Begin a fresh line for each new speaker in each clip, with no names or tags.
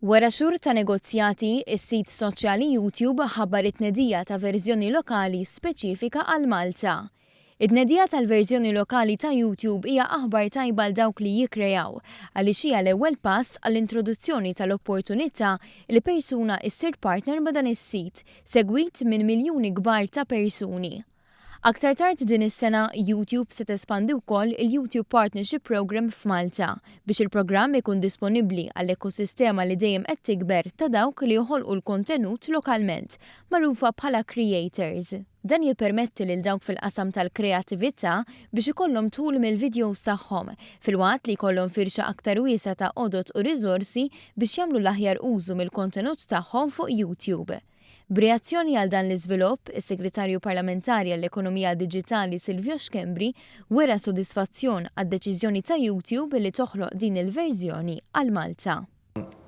Wara xhur ta' negozjati, is-sit soċjali YouTube ħabbar it-tnedija ta' verżjoni lokali speċifika għal Malta. It-tnedija tal-verżjoni lokali ta' YouTube hija aħbar tajba għal dawk li jikkreaw, għaliex hija l-ewwel pass għall-introduzzjoni tal-opportunità li persuna issir partner ma' dan is-sit, segwit minn miljuni kbar ta' persuni. Aktar tard din is-sena, YouTube se tespandi wkoll il-YouTube Partnership Programme f'Malta biex il-programm ikun disponibbli għall-ekosistema li dejjem qed tikber ta' dawk li joħolqu l-kontenut lokalment, magħrufa bħala creators. Dan jippermetti lil dawk fil-qasam tal-kreattività biex ikollhom dħul mill-vidjows tagħhom, filwaqt li jkollhom firxa aktar wiesgħa ta' għodod u riżorsi biex jagħmlu l-aħjar użu mill-kontenut tagħhom fuq YouTube. B'reazzjoni għal dan l-iżvilupp, is-Segretarju Parlamentari għall-Ekonomija Diġitali Silvio Schembri wera sodisfazzjon għad-deċiżjoni ta' YouTube li toħloq din il-verżjoni għal Malta.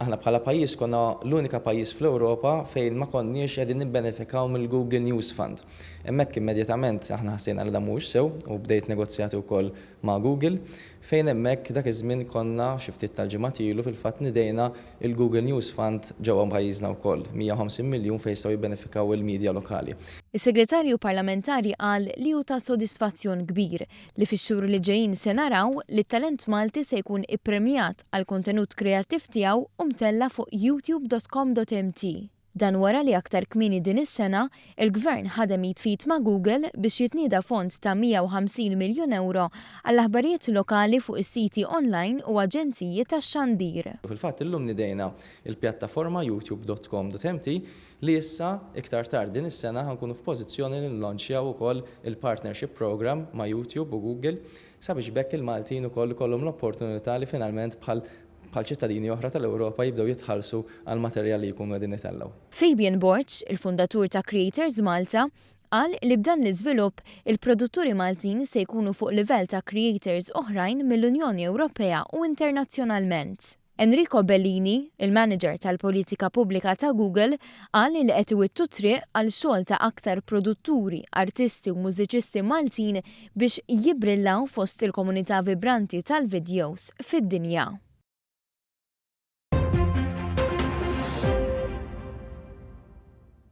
Aħna bħala pajjiż konna l-unika pajjiż fl-Ewropa fejn ma konniex qegħdin nibbenefikaw mill-Google News Fund. Hemmhekk immedjatament aħna ħassejna li dan mhuwiex sew u bdejt negozjati wkoll ma' Google fejn hemmhekk dak iż-żmien konna xi ftit tal-ġimgħat ilu fil-fatt nidejna il-Google News Fund ġewwa pajjiżna wkoll, 150 miljun fejn jistgħu jibbenefikaw il-media lokali.
Is-Segretarju Parlamentari qal li hu ta' sodisfazzjon kbir li fix-xhur li ġejjin se naraw li t-talent Malti se jkun ippremjat għall-kontenut kreattiv tiegħu u mtella' fuq youtube.com.mt. Dan wara li aktar kmieni din is-sena, il-Gvern ħadem id f'id ma' Google biex jitnieda fond ta' 150 miljun ewro għall-aħbarijiet lokali fuq is-siti online u aġenziji tax-xandir.
Fil-fatt illum nidejna l-pjattaforma youtube.com.mt li issa, iktar tard din is-sena, ħa nkunu f'pożizzjoni li nlaunchjaw ukoll il-partnership programme ma' YouTube u Google sabiex b'hekk il-Maltin ukoll ikollhom l-opportunità li finalment bħal bħal ċittadini oħra tal-Ewropa jibdew jitħallsu għall-materjal li jkunu qegħdin itellgħu.
Fabian Borg, il-fundatur ta' Creators Malta, qal li b'dan l-iżvilupp, il-produtturi Maltin se jkunu fuq livell ta' creators oħrajn mill-Unjoni Ewropea u internazzjonalment. Enrico Bellini, il-manager tal-politika pubblika ta' Google, qal li qed iwittu t-triq għal xogħol ta' aktar produtturi, artisti u mużiċisti Maltin biex jibbrillaw fost il-komunità vibranti tal-vidjows fid-dinja.